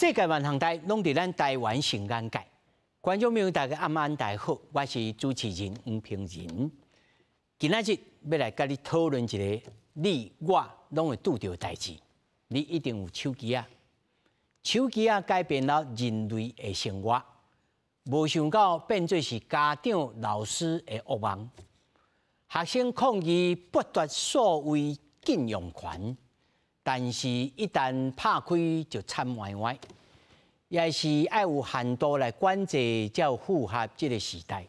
世界萬行台攏佇咱台灣上眼界。觀眾朋友大家暗安大家好，我是主持人黃平仁。今仔日欲來佮你討論一个你我攏會拄著的代誌。你一定有手機仔，手機仔改變了人類的生活，無想到變做是家長、老師的噩夢。學生抗議剝奪數位禁用權，但是一旦拍開就慘歪歪，也是愛有限度來管制，才有符合這个時代。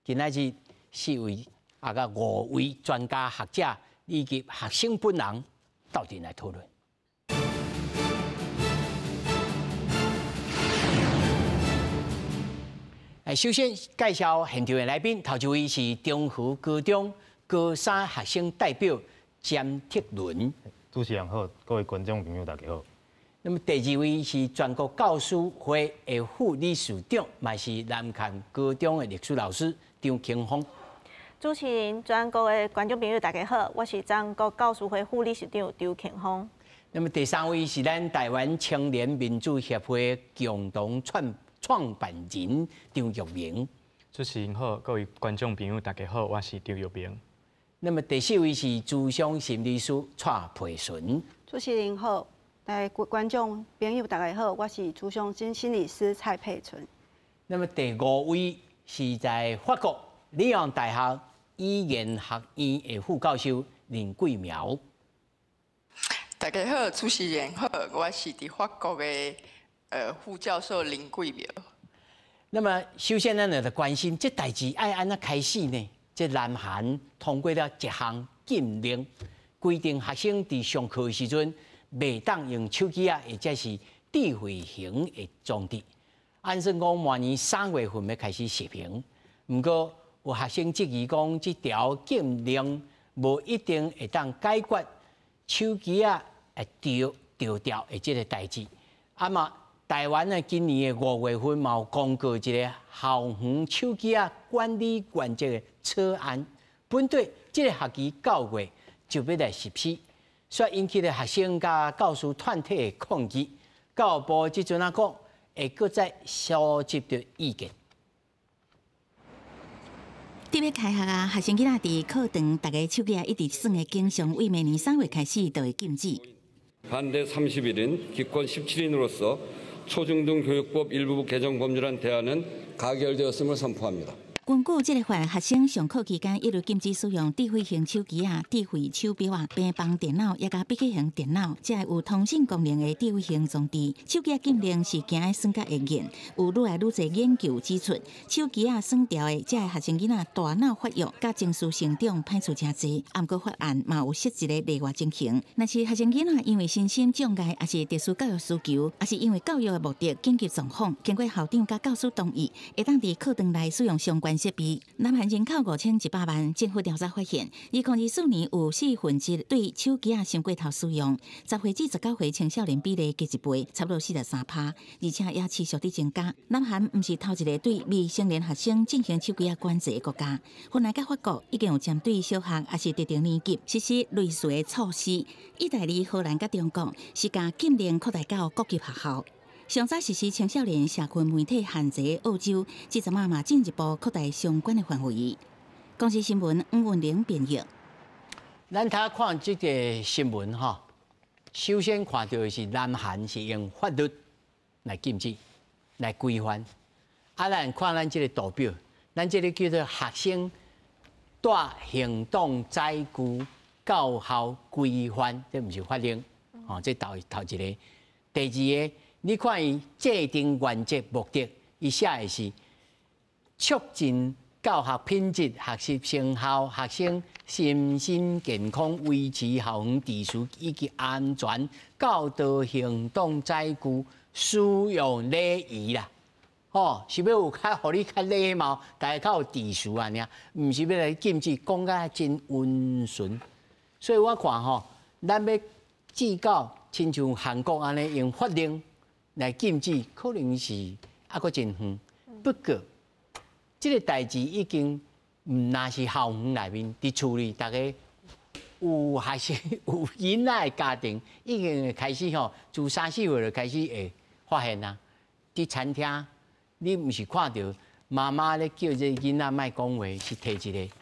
今仔日四位啊佮五位專家學者以及學生本人鬥陣來討論。首先介紹現場的來賓，頭一位是中和高中高三學生代表詹鐵倫。主持人好，各位觀眾朋友大家好。那麼第二位是全國教師會的副理事長，嘛是南崁高中的歷史老師張慶峰。主持人，全國的觀眾朋友大家好，我是全國教師會副理事長張慶峰。那麼第三位是咱台灣青年民主協會共同創辦人張玉明。主持人好，各位觀眾朋友大家好，我是張玉明。那麼第四位是諮商心理師蔡佩純。主持人好，大家觀眾朋友大家好，我是諮商心理師蔡佩純。那麼第五位是在法國里昂大學語言學院的副教授林桂苗。大家好，主持人好，我是佇法國的副教授林桂苗。那麼首先，咱就來關心這代誌愛按怎開始呢？這南韓通過了一項禁令，規定學生佇上課的時陣，袂當用手機仔，或者是智慧型的裝置。按算講，明年3月份欲開始實行。毋過有學生質疑講，這條禁令無一定會當解決手機仔會丟丟掉的這个代誌。啊嘛，台灣呢，今年的5月份嘛有公告一个校園手機仔管理原則的草案，本底這个學期9月就欲來實施，煞引起了學生佮教師團體的抗議。教育部這陣仔講，會閣再收集著意見。特別開學啊，學生囡仔佇課堂，逐个手機仔一直耍的景象，為明年3月開始就會禁止。 반대 31인, 기권 17인으로서 초중등교육법 일부 개정 법률안 대안은 가결되었음을 선포합니다. 根據這个法，學生上課期間一律禁止使用智慧型手機仔、智慧手錶仔、平板電腦，抑佮筆記型電腦，這有通訊功能的智慧型裝置。手機仔禁令是驚愛耍甲會癮，有愈來愈濟研究指出，手機仔耍著的這學生囡仔大腦發育佮情緒成長歹處誠濟。毋過法案嘛有設一个例外情形，若是學生囡仔因為身心障礙，抑是特殊教育需求，抑是因為教育的目的緊急狀況，經過校長佮教師同意，會當佇課堂內使用相關設備。南韓人口5100萬，政府調查發現，2024年有1/4對手機仔傷過頭使用，10歲至19歲青少年比例加一倍，差不多43趴，而且也持續佇增加。南韓毋是頭一个對未成年學生進行手機仔管制的國家，芬蘭佮法國已經有針對小學抑是特定年級實施類似的措施。意大利、荷蘭佮中國是共禁令擴大到各級學校。上早實施青少年社群媒體限制的澳洲，這陣仔嘛進一步擴大相關的範圍。公視新聞黃文玲編譯。咱頭看這个新聞吼，首先看到的是南韓是用法律來禁止、來規範。啊，咱看咱這个圖表，咱這个叫做學生帶行動載具到校規範，這毋是法令，吼，這頭頭一个。第二个，你看伊制定原則目的，伊寫的是促進教學品質、學習成效、學生身心健康、維持校園秩序以及安全、教導行動載具使用禮儀啦。吼，是欲有較予你較禮貌，大家較有秩序按呢，毋是欲來禁止，講甲真溫順。所以我看吼，咱欲至到親像韓國按呢用法令來禁止，可能是猶閣真遠。不過，這个代誌已經毋若是校園內面，佇厝裡，逐家有還是有囡仔的家庭，已經開始吼，自三四歲就開始會發現啊，佇餐廳，你毋是看著媽媽咧叫這个囡仔莫講話，是提一個，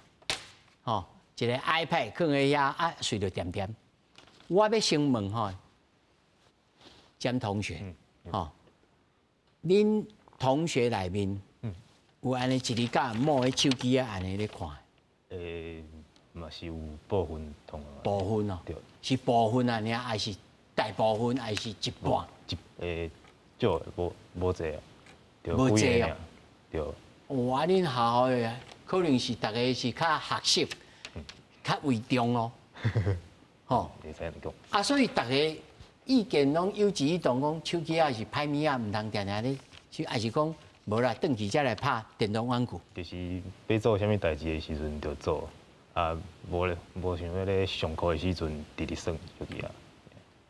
吼，一個 iPad 囥佇遐啊，睡著恬恬。我欲先問吼，江同學，吼，恁同學內面有按呢一日佮摸彼手機仔按呢咧看？嘛是有部分同學。部分哦，對，是部分啊，爾還是大部分，還是一半？一少的，無無濟啊，對，無濟哦，對。哇，恁學校的可能是逐个是較學習，較為重咯，吼。會使按呢講。啊，所以逐个意見攏有志一同，講手機仔是歹物仔，毋通定定咧，還是講無啦，轉去才來拍電動玩具。就是欲做啥物代誌的時陣就做，啊，無咧，無想欲咧上課的時陣佇咧耍手機仔。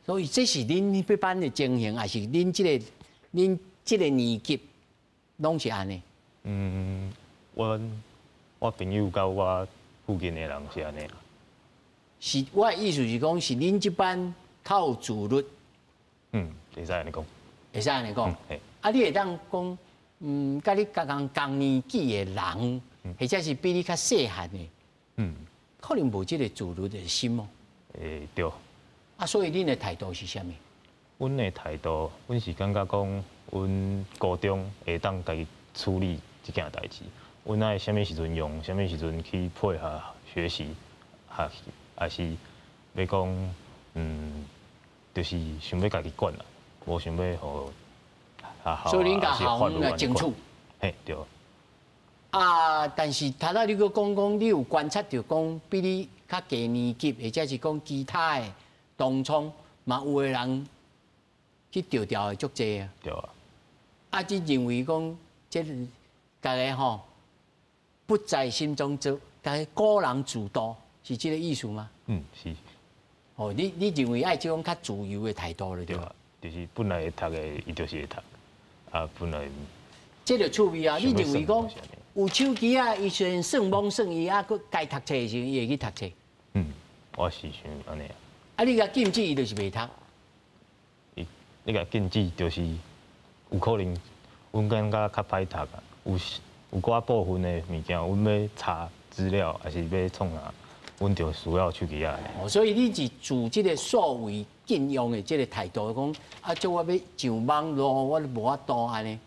所以這是恁彼班的情形，還是恁這個年級攏是按呢？嗯，我朋友佮我附近的人是按呢。是，我的意思是講，是恁這班較有自律。嗯，會使按呢講。會使按呢講。啊，你會當講，佮你仝仝年紀的人，或者是比你較細漢的，可能無這个自律的心哦。欸，對。啊，所以恁的態度是啥物？阮的態度，阮是感覺講，阮高中會當家己處理這件代誌，阮愛啥物時陣用，啥物時陣去配合學習，學習，還是欲講，就是想欲家己管啦，無想欲予學校。所以恁共學校來爭取。嘿，對。啊，但是頭仔你閣講講，你有觀察著講，比你較低年級，或者是講其他的同窗，嘛有的人去著調的足濟啊。對啊。啊，你認為講，這逐个吼不在心中做，逐个個人主導，是這个意思嗎？嗯，是。哦，你認為愛這種較自由的態度咧？對啊，就是本來會讀的，伊就是會讀，啊，本來。這就趣味啊！你認為講有手機仔，伊雖然耍罔耍伊啊，閣該讀冊的時陣，伊會去讀冊。嗯，我是想按呢。啊，你共禁止伊就是袂讀。伊，你共禁止就是有可能，阮感覺較歹讀啊。有有寡部分的物件，阮欲查資料，還是欲創啥，阮就需要手機仔。哦，所以你是持這个數位禁用的這个態度，講啊，這我欲上網路，我都無法度按呢。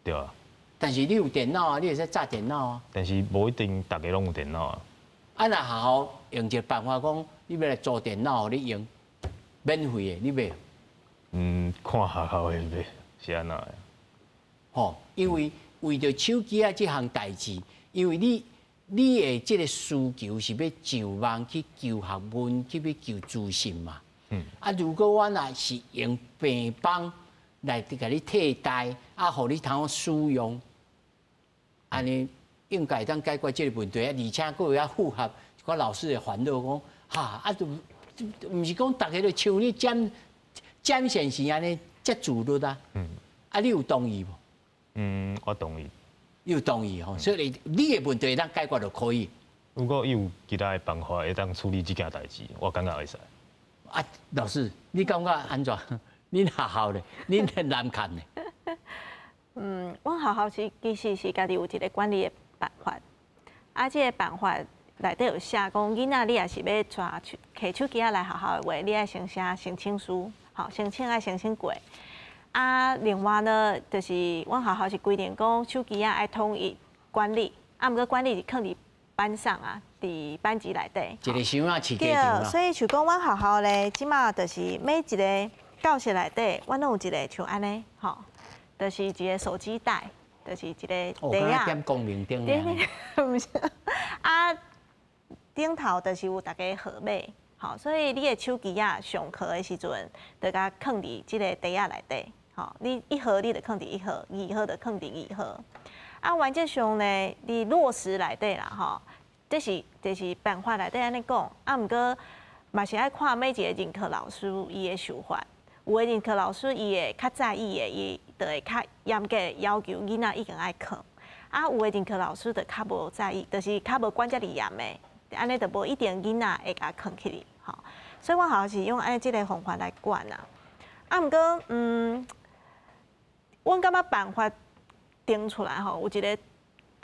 對啊。但是你有電腦啊，你會使載電腦啊。但是無一定逐个攏有電腦啊。啊，若學校用一个辦法講，你欲來租電腦，予你用，免費的，你欲？嗯，看學校的欲是按怎的。吼，因為為著手機仔這項代誌，因為你的這个需求是欲上網去求學問，去欲求資訊嘛。啊，如果我若是用平板來共你替代，啊，予你通使用，按呢應該會當解決這个問題啊，而且閣會較符合一寡老師的煩惱，講哈啊，就毋是講逐个都像你占占先生按呢遮自律啊。啊，你有同意無？嗯，我同意。你有同意吼，所以你的問題會當解決就可以。如果伊有其他的辦法會當處理這件代誌，我感覺會使。啊，老師，你感覺按怎？恁學校咧，恁的難看咧？嗯，阮學校是其實是家己有一个管理的辦法，啊，這个辦法內底有寫講，囡仔你若是欲帶手提手機仔來學校的話，你愛先寫申請書，吼，申請愛申請過。啊，另外呢，就是阮學校是規定講手機仔愛統一管理，啊，毋過管理是囥佇班上啊，佇班級內底。一个箱仔飼家長對，所以像講阮學校咧，這馬就是每一个教室內底，阮攏有一个像按呢，吼，就是一个手機袋，就是一个袋仔。點光明燈。毋是，啊，頂頭就是有逐个號碼，吼，所以你的手機仔上課的時陣，就共囥佇這个袋仔內底，吼，你一號你就囥佇一號，二號就囥佇二號。啊，原則上呢，佇落實內底啦，吼，這是就是辦法內底按呢講，啊，毋過嘛是愛看每一個任課老師伊的想法。有的任課老師伊會較在意的，伊就會較嚴格要求囡仔一定愛囥。啊，有的任課老師就較無在意，就是較無管遮爾嚴的，按呢就無一定囡仔會共囥起去，吼。所以阮學校是用按呢這个方法來管啊。啊，毋過，阮感觉办法定出来吼，有一个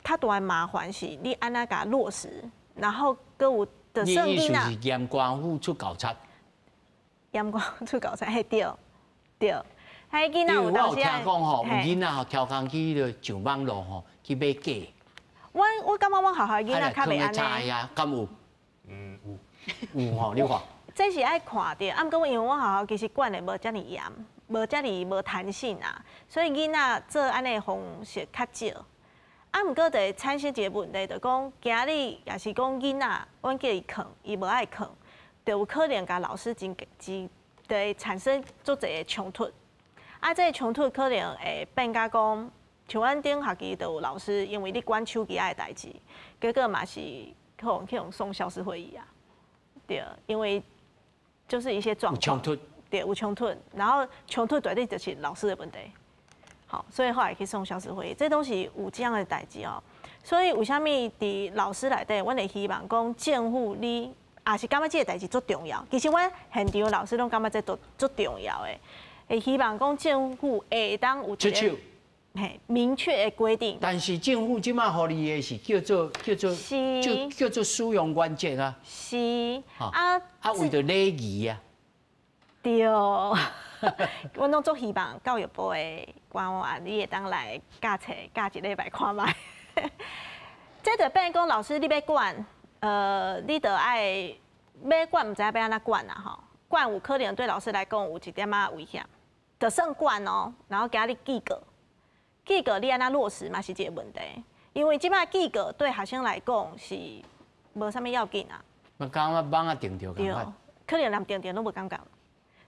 较大的麻烦是，你按怎共落实，然后阁有的你意思是严官府出猴贼？严官府出猴贼，嘿对对。彼囡仔有我有听讲吼，有囡仔吼，跳工去彼个上网路吼，去买假。我感觉阮学校囡仔较袂按呢。啊，敢有？嗯，有。有吼，你看。这是爱看著，啊，毋过因为阮学校其实管的无遮尔严，无遮尔无弹性啊，所以囡仔做按呢方式较少。啊，毋过就会产生一个问题，就讲今日也是讲囡仔，阮叫伊囥，伊无爱囥，就有可能共老师真真，就会产生足济的冲突。啊，这个冲突可能会变甲讲，像阮顶学期就有老师因为咧管手机仔的代志，结果嘛是去予送教师会议啊。对，因为就是一些状况。冲突。对，有冲突，然后冲突绝对就是老师的问题。好，所以后来去送教师会议，这拢是有这样的代志哦。所以为啥物伫老师内底，阮会希望讲政府你也是感觉这个代志足重要。其实阮现场老师拢感觉这足足重要的。会希望讲政府会当有一个嘿明确的规定。但是政府这马予你的是叫做就叫做使用原则啊。是啊啊，为著礼仪啊。对，阮拢足希望教育部的官员，你会当来教册教一礼拜看觅。这就变讲老师你欲管，你著爱欲管，毋知影欲按怎管啊吼。管有可能对老师来讲有一点仔危险，就算管哦，然后共你记过，记过你按怎落实嘛是一个问题，因为这摆记过对学生来讲是无啥物要紧啊。我感觉网仔定著仝款，可能连定著拢无感觉。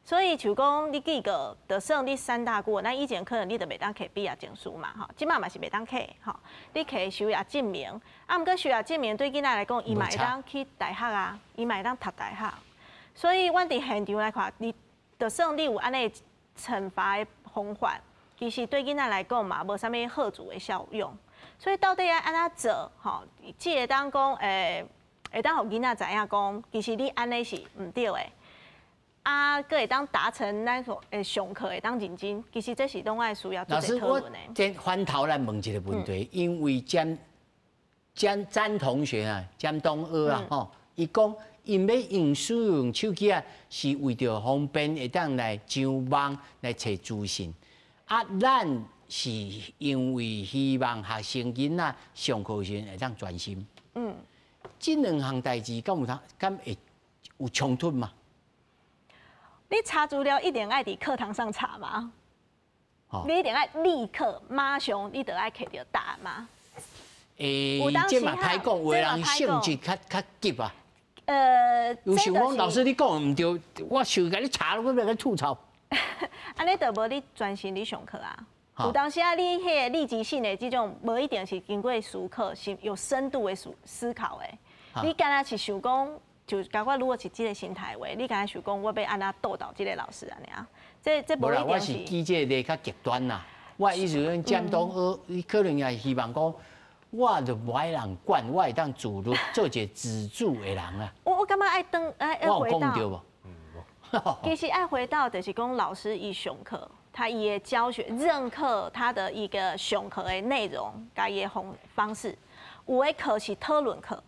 所以像讲你记过，就算你三大过，咱以前可能你就袂当提毕业证书嘛，吼，这摆嘛是袂当提，吼。你提修业证明，啊，毋过修业证明对囡仔来讲，伊嘛会当去大学啊，伊嘛会当读大学。所以，阮伫现场来看，你就算你有按呢惩罚的方法，其实对囡仔来讲嘛，无啥物吓阻的效用。所以到底爱按怎做，吼，才会当讲，会当予囡仔知影讲，其实你按呢是毋对的。啊，阁会当达成咱所上课会当认真，其实这是拢爱需要做讨论的。这翻头来问一个问题，因为詹詹詹同学啊，詹东阿啊，吼，伊讲𪜶欲用使用手机啊，是为著方便会当来上网来揣资讯。啊，咱是因为希望学生囡仔上课时会当专心。这两项代志敢有通敢会有冲突吗？你查资料一定爱伫课堂上查吗？你一定爱立刻马上，你就爱摕著答案吗？欸，这嘛歹讲，有的人性质较较急啊。有想讲老师你讲毋对，我想共你查，我欲共你吐槽。按呢就无你专心咧上课啊。有当时啊，你彼个立即性的这种，无一定是经过思考，是有深度的思思考的。你敢若是想讲，就感觉如果是这个心态话，你敢若想讲我欲按怎逗倒这个老师按呢啊？这无一定是。我是举这个例较极端啦。我意思讲，詹东阿，伊可能也希望讲，我就无爱人管，我会当自律，做一个自主的人啊。我感觉爱转爱回到。我有讲对无？其实爱回到就是讲老师伊上课，他伊的教学任课他的一个上课的内容，共伊的方方式，有的课是讨论课。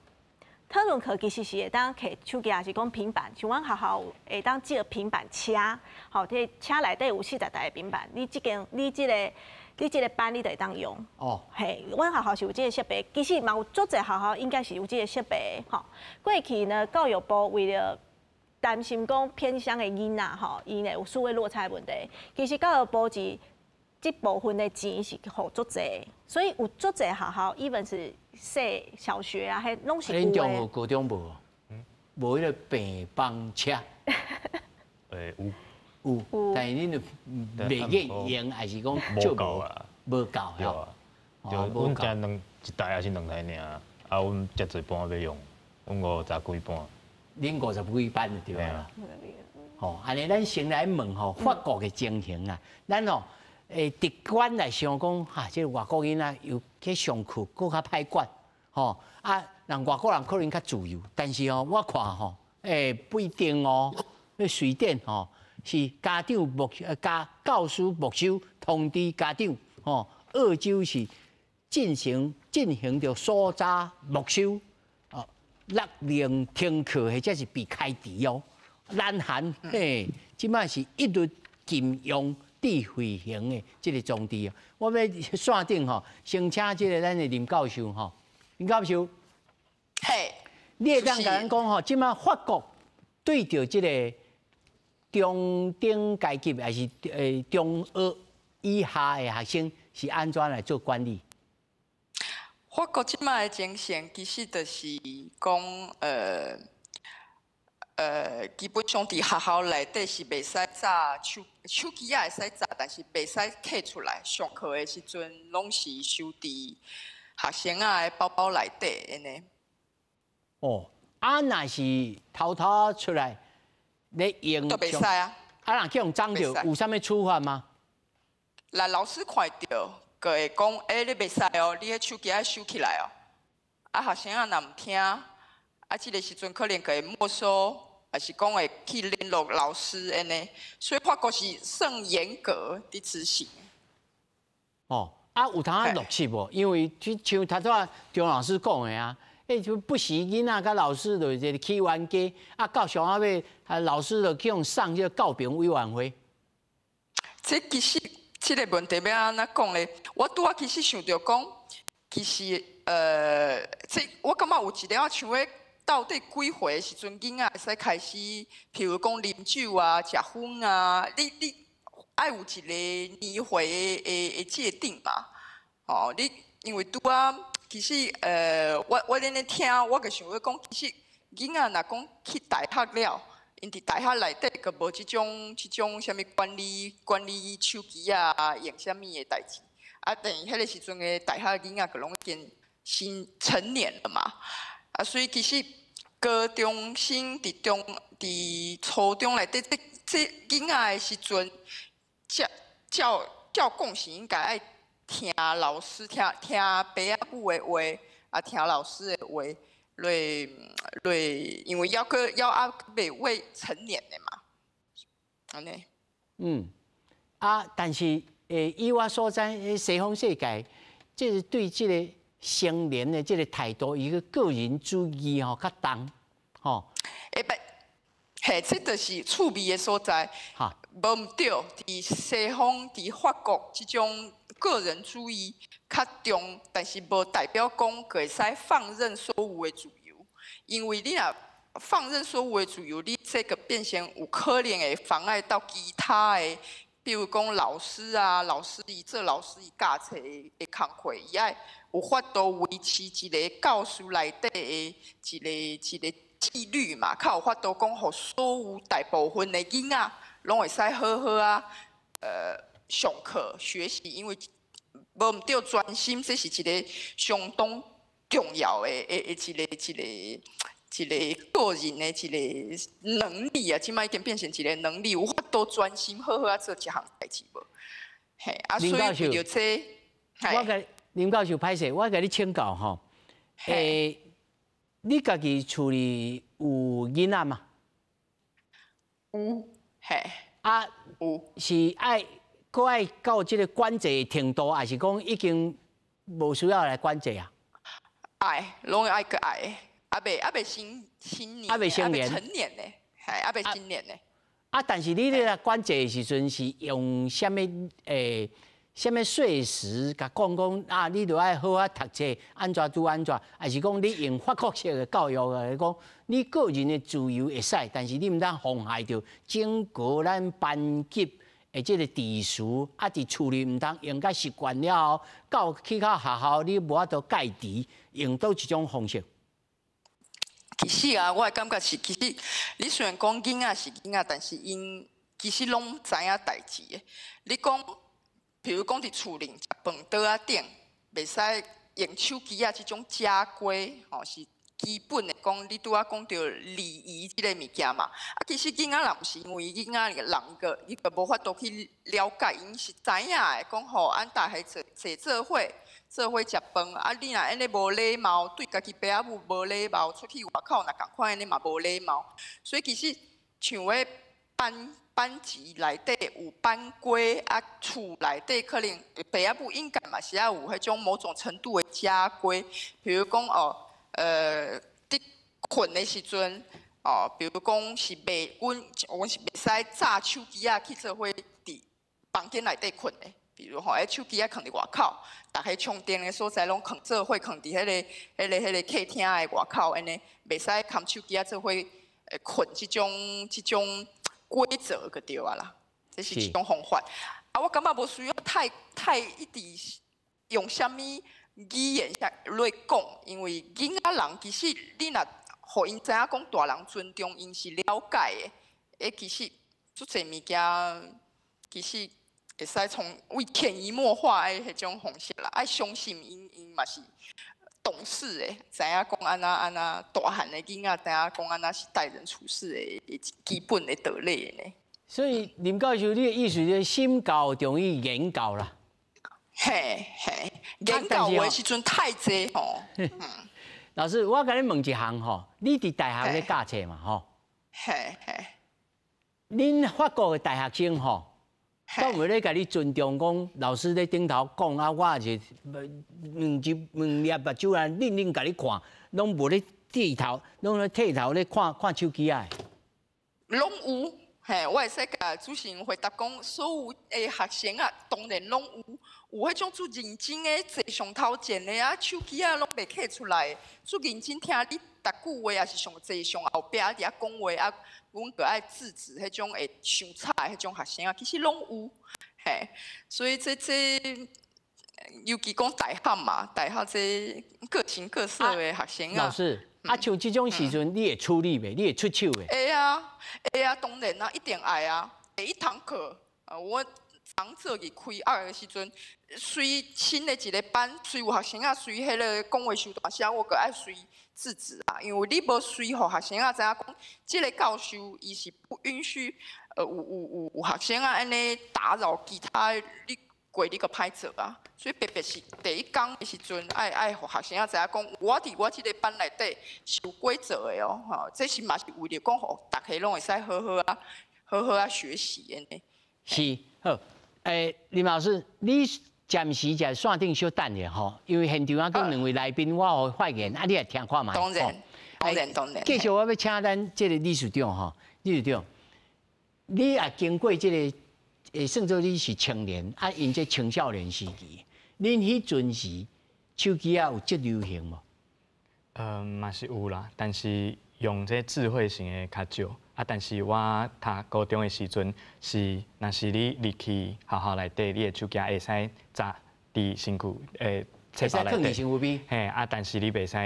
讨论课其实是会当提手机，抑是讲平板，像阮学校会当借平板车，吼，这车内底有40台的平板，你这间你这个你这个班你就会当用。嘿，阮学校是有这个设备，其实嘛有足济学校应该是有这个设备，吼。过去呢，教育部为了担心讲偏乡的囡仔，吼，𪜶会有数位落差的问题，其实教育部是这部分的钱是予足济，所以有足济学校，even 是细小学啊，彼拢是有的。恁中学、高中无？无彼个平板车？欸，有。有，但是恁就袂去用，还是讲无够啊？无够，对啊。对，阮遮两一台抑是两台尔，啊，阮遮济班欲用，阮五十几班。恁五十几班就对啊。吼，按呢，咱先来问吼法国的情形啊，咱吼。欸，直观来想讲，哈，这个外国囡仔又去上课，阁较歹管，吼啊，人外国人可能较自由，但是哦，我看吼，欸，不一定哦。那瑞典吼是家长没家教师没收通知家長吼，澳洲是進行著搜查沒收，哦，勒令停課或者是被開除哦。南韓嘿，這擺是一律禁用智慧型的這个裝置哦。我欲線頂吼，先請這个咱的林教授吼，林教授，嘿，你會當共咱講吼，這擺法國對著這个中等階級，抑是中學以下的學生是按怎來做管理？法國這擺的情形，其實就是講，基本上佇學校內底是袂使紮手機仔會使紮，但是袂使摕出來。上課的時陣，攏是收佇學生仔的包包內底按呢。哦，啊，若是偷偷出來咧用，都袂使啊。啊，若去予摠著，有啥物處罰嗎？若老師看著，就會講，欸，你袂使哦，你彼手機愛收起來哦。啊，學生仔若毋聽，啊，這个時陣可能就會沒收，抑是講會去聯絡老師按呢。所以法國是算嚴格佇執行。哦，啊，有通落實無？因為就像頭拄仔張老師講的啊，欸，就不時囡仔佮老師就一个起冤家，啊，到上仔尾，啊，老師就去予送這个教評委員會。這其實這个問題欲按怎講咧？我拄仔其實想著講，其實這我感覺有一點仔像咧，到底幾歲的時陣囡仔會使開始，譬如講啉酒啊、食薰啊，你愛有一个年歲的界定嘛？哦，你因為拄仔其實我咧咧聽，我就想欲講，其實囡仔若講去大學了，𪜶佇大學內底，閣無這種啥物管理手機啊，用啥物的代誌。啊，等於彼个時陣的大學囡仔，就攏已經新成年了嘛。啊，所以其實高中生佇初中內底，這囡仔的時陣，照講是應該愛聽老師、聽爸仔母的話，啊，聽老師的話。落落，因為猶閣猶猶未成年的嘛，按呢。嗯，啊，但是以我所知，西方世界，這個對這个成年的這个態度，伊个個人主義吼較重，吼。欸不，嘿，這就是趣味的所在。無毋對，佇西方、佇法國這種個人主義較重，但是無代表講會使放任所有的自由，因為你若放任所有的自由，你這個變成有可能會妨礙到其他的，比如講老師啊，老師伊做老師伊教冊的工課，伊愛有法度維持一个教室內底的一個紀律嘛，較有法度講，予所有大部分的囡仔攏會使好好啊，上課學習，因為無毋對專心，這是一个相當重要的一個個人的一个能力啊，這擺已經變成一个能力，有法度專心好好啊做一項代誌無？嘿，啊，所以為著這，我共林教授歹勢，我共你請教吼，你家己厝裡有囡仔嗎？有，嘿。啊，有。是愛閣愛到這个管制的程度，抑是講已經無需要來管制啊？愛，攏愛閣愛，猶未成年，猶未成年，成年呢，嘿，猶未成年呢。啊，但是你咧管制的時陣是用啥物啥物說辭，共講講啊？你著愛好好讀冊，按怎拄按怎，抑是講你用法國式的教育來講，你個人的自由會使，但是你毋通妨害著整個咱班級的這个秩序，啊，佇厝裡毋通用甲習慣了後，到去到學校你無法度戒治，用佗一種方式？其實啊，我的感覺是，其實你雖然講囡仔是囡仔，但是𪜶其實攏知影代誌的。你講，譬如講佇厝裡食飯桌仔頂，袂使用手機仔這種家規，吼是基本的講，你拄仔講著禮儀這个物件嘛。啊，其實囡仔人毋是因為囡仔人個伊個無法度去了解，𪜶是知影的，講吼，按逐家坐坐做伙。做伙食飯，啊！你若按呢無禮貌，對家己爸仔母無禮貌，出去外口若仝款按呢嘛無禮貌。所以其實像咧班級內底有班規啊，厝內底可能爸仔母應該嘛是愛有彼種某種程度的家規，比如講哦，佇睏的時陣，哦，比如講是袂，阮是袂使紮手機仔去做伙佇房間內底睏的，比如吼，彼手機仔囥佇外口，逐家充電的所在攏囥做伙，囥佇彼個客廳的外口，按呢，袂使含手機仔做伙睏這種規則就對啊啦，這是一種方法。啊，我感覺無需要太一直用啥物語言下來講，因為囡仔人其實你若予𪜶知影講大人尊重𪜶是了解的，其實足濟物件其實會使從為潛移默化的彼種方式啦，愛相信𪜶，𪜶嘛是懂事的，知影講按怎按怎大漢的囡仔知影講按怎是待人處事的基本的道理呢。所以林教授，你的意思是身教重於言教啦？嘿嘿，言教的時陣太濟吼。老師，我共你問一項吼，你佇大學咧教冊嘛吼？嘿嘿。恁法國的大學生吼，敢有咧共你尊重講，老師咧頂頭講啊，我也是兩隻兩粒目睭啊，認真共你看，攏無咧低頭，攏咧低頭咧看看手機仔。攏有，嘿，我會使共主持人回答講，所有的學生啊，當然攏有，有彼種足認真的坐上頭前的啊，手機仔攏袂揢出來，足認真聽你逐句話，抑是上坐上後壁佇遐講話啊，阮閣愛制止彼種會傷吵的彼種學生啊，其實攏有，嘿，所以這尤其講大學嘛，大學這各形各色的學生啊。老師，啊，像這種時陣，你會處理袂？你會出手袂？會啊，會啊，當然啊，一定愛啊。第一堂課，我剛做去開學的時陣，隨新的一個班，隨有學生仔，隨彼个講話傷大聲，我閣愛隨制止啊。因為你無隨予學生仔知影講，這個教授伊是不允許，有學生仔按呢打擾其他，你過你閣歹做啊。所以特別是第一工的時陣，愛予學生仔知影講，我佇我這個班內底是有規則的哦，吼，這是嘛是為著講，予逐家攏會使好好啊，好好啊學習按呢。是，好，林老師，你暫時佇線頂小等下吼，因為現場啊，閣兩位來賓，我予發言，啊，你來聽看覓。當然，當然，當然。繼續我欲請咱這個理事長吼，理事長，你也經過這個，算做你是青年，啊，𪜶這青少年時期，恁彼陣時手機仔有這流行無？嘛是有啦，但是用這智慧型的較少。啊，但是我讀高中的時陣是，若是你入去學校內底，你的手機會使紮佇身軀，會使囥佇身軀邊。嘿，啊，但是你袂使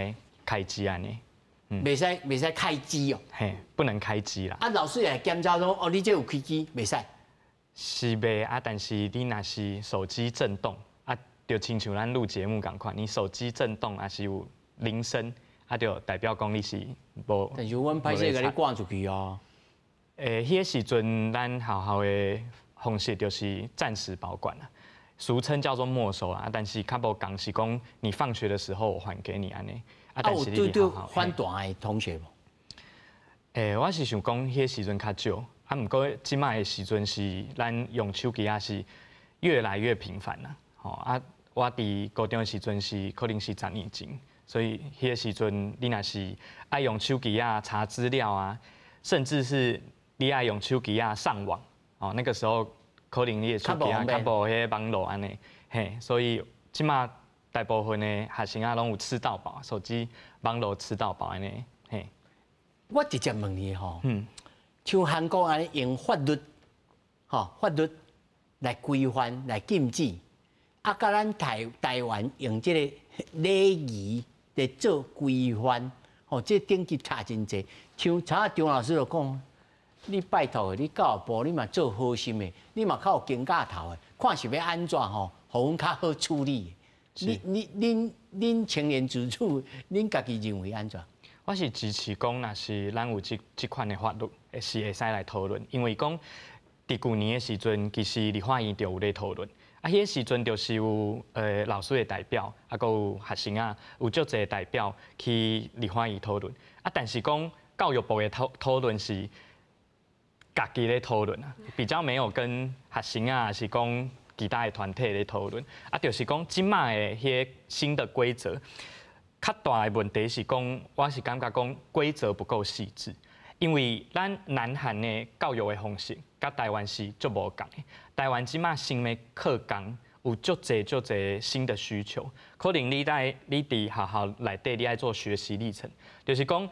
開機按呢。袂使開機哦。嘿，不能開機啦。啊，老師會檢查講，哦，你這有開機，袂使。是袂啊，但是你若是手機震動，啊，就親像咱錄節目仝款，你手機震動抑是有鈴聲。啊，就代表講你是無。但是阮歹勢共你趕出去哦。彼個時陣，咱學校的方式就是暫時保管啦，俗稱叫做沒收啦。但是較無仝是講，你放學的時候我還給你按呢。啊，但是你有對反彈的同學無？我是想講，彼個時陣較少，啊，毋過這擺的時陣是咱用手機仔是越來越頻繁啦。吼啊，我佇高中的時陣是可能是10年前。所以彼個時陣，你若是愛用手機仔查資料啊，甚至是你愛用手機仔上網，哦，那個時候可能你的手機仔較無彼個網路按呢，嘿，所以這擺大部分的學生仔攏有吃到飽，手機網路吃到飽按呢，嘿。我直接問你吼，像韓國按呢用法律，吼法律來規範來禁止，啊，佮咱台灣用這個禮儀來做規範，吼，這等級差真濟。像頭仔張老師就講，你拜託你教育部你嘛做好心的，你嘛較有經教頭的，看是欲按怎吼，予阮較好處理。你恁青年自主，恁家己認為按怎？我是支持講，若是咱有這款的法律，是會使來討論，因為講佇舊年的時陣，其實立法院就有咧討論。啊，彼個時陣就是有老師的代表，啊，閣有學生仔，有足濟代表去立法院討論。啊，但是講教育部的討論是家己咧討論啊，比較沒有跟學生啊，抑是講其他的團體咧討論。啊，就是講這擺的彼個新的規則，較大的問題是講，我是感覺講規則不夠細緻，因為咱南韓的教育的方式，佮台灣是足無仝的。台灣這擺新的課綱有足濟足濟新的需求，可能你佇學校內底你愛做學習歷程，就是講。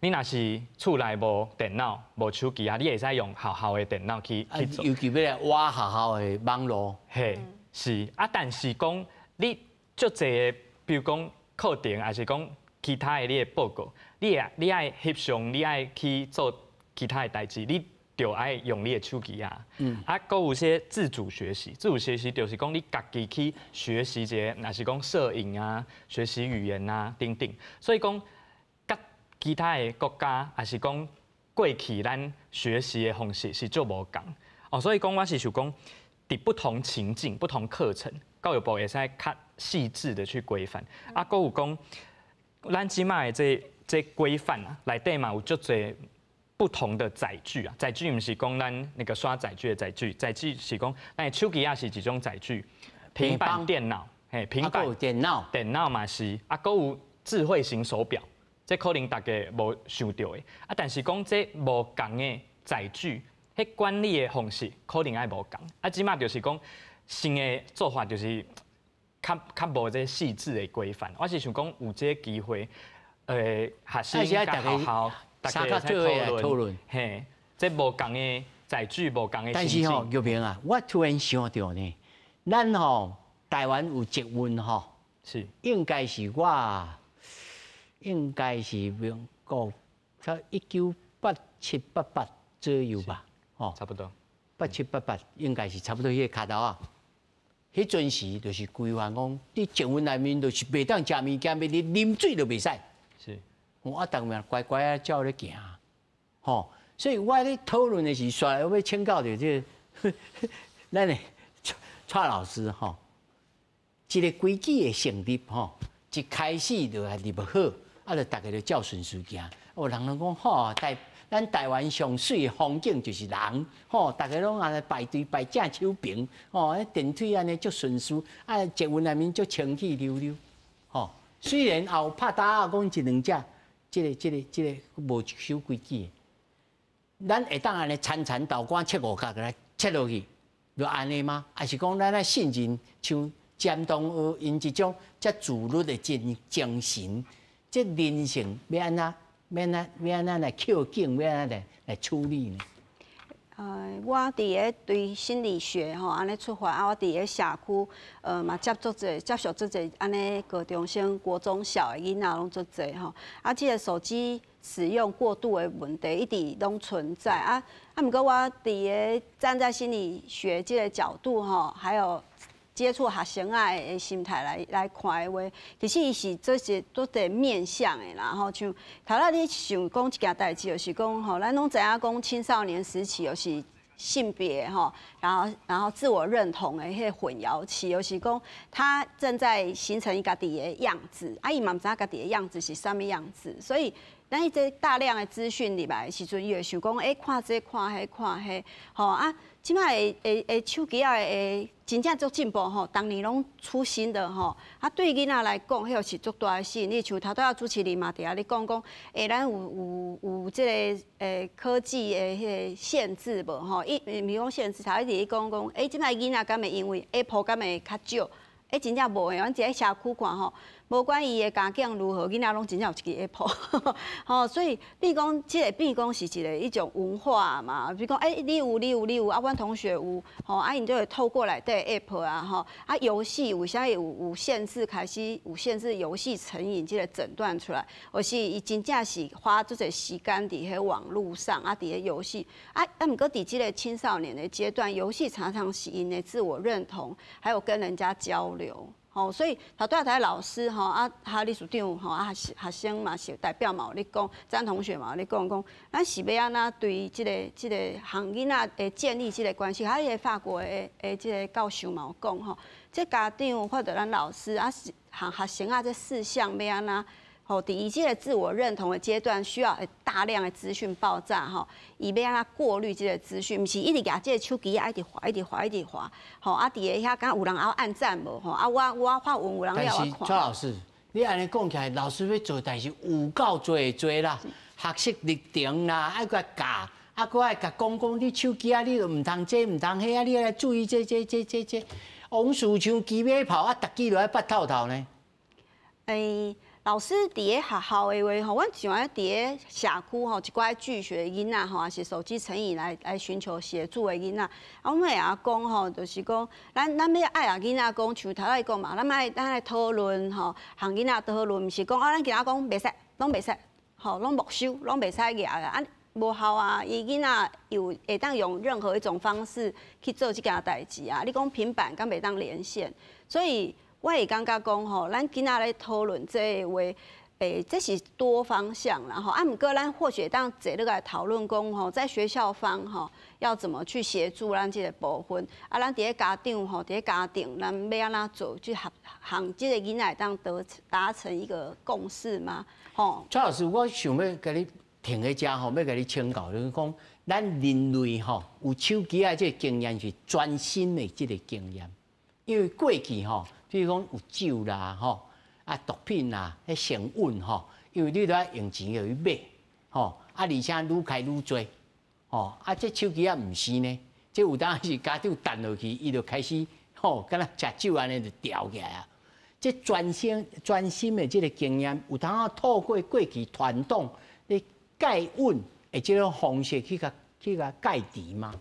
你若是厝內無電腦、無手機啊，你會使用學校的電腦去做。尤其欲來挖學校的網路。嘿，是啊，但是講你足濟的，比如講課程，抑是講其他的你的報告，你愛翕相，你愛去做其他的代誌，你就愛用你的手機啊。啊，閣有些自主學習，自主學習就是講你家己去學習一个，若是講攝影啊、學習語言啊等等，所以講。其他的國家，抑是講過去咱學習的方式是足無仝哦，所以講我是想講，佇不同情境、不同課程，教育部會使較細緻的去規範。啊，閣有講，咱這擺的這規範啊，內底嘛有足濟不同的載具啊，載具毋是講咱那個刷載具的載具，載具是講咱手機也是一種載具，平板電腦，嘿，平板電腦，電腦嘛是，啊，閣有智慧型手錶。這可能大家無想著的，啊，但是講這無仝的載具，彼管理的方式可能愛無仝。啊，這擺就是講新的做法就是較無這細緻的規範。我是想講有這個機會，學生佮學校大家會使討論，嘿，這無仝的載具，無仝的。但是吼，玉萍啊，我突然想著呢，咱吼台灣有捷運吼，應該是我。應該是民國才1987、88左右吧，吼，差不多，87、88應該是差不多彼個跤頭啊。彼陣時就是規範講，佇捷運內面就是袂當食物件，欲啉水都袂使。我逐日乖乖仔照咧行，吼。所以我咧討論的是，煞來我欲請教著這个咱的蔡老師吼，一个規矩的成立吼，一開始就來立好。啊！就逐家就照順序行。哦，人攏講吼，咱台灣上媠的風景就是人，吼，逐家攏按呢排隊排正手平，吼，電梯按呢足順序，啊，捷運內面足清氣溜溜，吼。雖然也有拍打仔講一兩隻，這個無守規矩的，咱會當按呢田田豆乾切五角共伊切落去，就按呢嗎？抑是講咱愛信任像詹東學𪜶這種遮自律的精神？這人性欲按怎？欲按怎？欲按怎來扣緊？欲按怎來處理呢？我佇咧對心理學吼按呢出發，啊，我佇咧社區，嘛接觸者接觸足濟按呢高中生、國中小的囡仔攏足濟吼。啊，這个手機使用過度的問題一直攏存在啊。啊，毋過我佇咧站在心理學這个角度吼，還有接觸學生仔的心態來看的話，其實伊是這是足濟面向的啦吼。像頭仔你想講一件代誌，就是講吼，咱攏知影講青少年時期就是性別吼，然後自我認同的彼個混淆期，就是講他正在形成伊家己的樣子，啊，伊嘛毋知影家己的樣子是啥物樣子，所以咱彼這大量的資訊入來的時陣，伊會想講，欸，看這看彼看彼，吼啊，這擺的手機仔的真正足進步吼，逐年攏出新的吼。啊，對囡仔來講，彼個是足大的吸引力。像頭拄仔主持人嘛佇遐咧講講，欸，咱有這个科技的彼个限制無吼？伊毋是講限制，頭一直咧講講，欸，這擺囡仔敢會因為 Apple 敢會較少？欸，真正無的，阮佇咧社區看吼，無管伊的家境如何，囡仔攏真正有一支 Apple，吼，所以變講這个變講是一个一種文化嘛。比如講，欸，你有，你有，你有，啊，阮同學有，吼，啊，𪜶就會透過內底 App 啊，吼，啊，遊戲為啥有限制，開始有限制遊戲成癮這个診斷出來，而是伊真正是花足濟時間佇彼網路上，啊，佇咧遊戲，啊，毋過佇這个青少年的階段，遊戲常常是𪜶的自我認同，還有跟人家交流。吼，所以頭拄仔台老師吼，啊，哈理事長吼，啊，學生嘛是代表嘛有咧講，詹同學嘛有咧講講，咱是欲按怎對這个和囡仔會建立這个關係？啊，彼个法國的這个教授嘛有講吼，這家長或者咱老師啊，是和學生仔這四項欲按怎吼，伫伊這个自我认同的阶段，需要大量的资讯爆炸吼，伊欲按怎过滤这个资讯，毋是一直举这个手机啊，一直滑，一直滑，一直滑，吼啊，伫个遐敢有人爱按赞无吼？啊，我发文有人了我看。蔡老师，你按呢讲起来，老师欲做代志有够济的济啦，学习历程啦，爱阁教，啊，阁爱共讲讲，你手机啊，你就毋通这，毋通彼啊，你爱注意这这这这这，往事像骑马炮啊，逐句都爱捌透透呢。欸，老师伫咧学校的话吼，阮像按伫咧社区吼，一寡拒学的囡仔吼，抑是手机成瘾来寻求协助的囡仔，啊，阮会晓讲吼，就是讲，咱欲爱共囡仔讲，像头仔讲嘛，咱爱讨论吼，和囡仔讨论，毋是讲啊，咱今仔讲袂使，拢袂使，吼，拢没收，拢袂使举的啊，无效啊，伊囡仔有会当用任何一种方式去做这件代志啊。你讲平板敢袂当连线，所以我会感觉讲吼，咱今仔咧讨论这个话，这是多方向啦吼。啊，毋过咱或许会当坐落来讨论讲吼，在学校方吼要怎么去协助咱这个部分，啊，咱伫咧家长吼，伫咧家庭，咱欲按怎做，去合和这个囡仔会当得达成一个共识吗？吼。蔡老师，我想欲共你停佇遮吼，欲共你请教，就是讲咱人类吼有手机仔这个经验是全新的这个经验，因为过去吼，比如讲有酒啦吼，啊毒品啦，彼成瘾吼，因为你都爱用钱去买，吼，啊而且愈开愈济，吼，啊这手机仔毋是呢，这有当时家长掷落去，伊就开始吼，敢若食酒按呢就牢起来啊。这全新全新的这个经验，有通仔透过过去传统咧戒瘾的这种方式去共戒除吗？